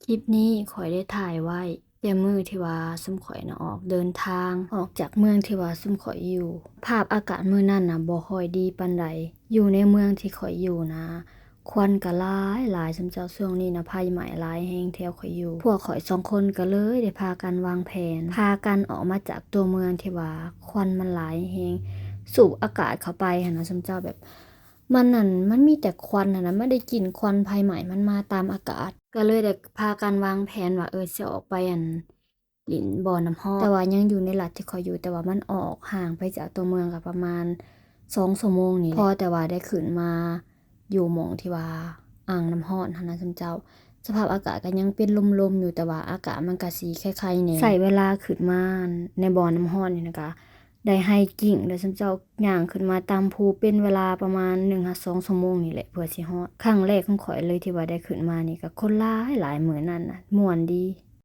ຄລິບນີ້ຂ້ອຍໄດ້ຖ່າຍໄວ້ແຕ່ມື້ທີ່ວ່າຊຸມຂ້ອຍນະອອກເດີນທາງ ອອກຈາກເມືອງທີ່ວ່າຊຸມຂ້ອຍຢູ່. ພາບອາກາດມື້ນັ້ນນະບໍ່ຄ່ອຍດີປານໃດ. ຢູ່ໃນເມືອງທີ່ຂ້ອຍຢູ່ນະ ຄວັນກະຫຼາຍໆ ຊຸມເຈົ້າ. ຊ່ວງນີ້ນະໄຟໄໝ້ຫຼາຍແຮງແຖວຂ້ອຍຢູ່. ພວກຂ້ອຍສອງຄົນກະເລີຍໄດ້ພາກັນວາງແຜນ ພາກັນອອກມາຈາກຕົວເມືອງທີ່ວ່າຄວັນມັນຫຼາຍແຮງ ສູດອາກາດເຂົ້າໄປຫັ້ນນະ ຊຸມເຈົ້າ. ແບບ ມັນນັ້ນ ມັນມີແຕ່ຄວັນຫັ້ນນະ ມັນໄດ້ກິ່ນຄວັນໄຟໄໝ້ ມັນມາຕາມອາກາດ ກະເລີຍໄດ້ພາກັນວາງແຜນວ່າ ເອີ ຊິອອກໄປ ອັນ ຫຼິ້ນບໍ່ນ້ຳຮ້ອນ. ແຕ່ວ່າຍັງຢູ່ໃນລັດທີ່ຂ້ອຍຢູ່ ແຕ່ວ່າມັນອອກຫ່າງໄປຈາກຕົວເມືອງກະປະມານສອງຊົ່ວໂມງນີ້ແຫຼະ. ພໍແຕ່ວ່າໄດ້ຂຶ້ນມາຢູ່ໝ່ອງທີ່ວ່າອ່າງນ້ຳຮ້ອນຫັ້ນນະ ຊຸມເຈົ້າ. ສະພາບອາກາດກະຍັງເປັນລົມໆຢູ່ ແຕ່ວ່າອາກາດມັນກະຊິໄຄໆແດ່. ໃຊ້ເວລາຂຶ້ນມາໃນບໍ່ນ້ຳຮ້ອນນີ້ນະ ກະໄດ້ໄຮກິ້ງເດີ ຊຸມເຈົ້າ. ຍ່າງຂຶ້ນມາຕາມພູເປັນເວລາປະມານໜຶ່ງຫາສອງຊົ່ວໂມງນີ້ແຫຼະ ເພື່ອຊິຮອດ. ຄັ້ງແລກຂອງຂ້ອຍເລີຍທີ່ວ່າໄດ້ຂຶ້ນມານີ້ ກະຄົນຫຼາຍໆ ມື້ນັ້ນນະ ມ່ວນດີ.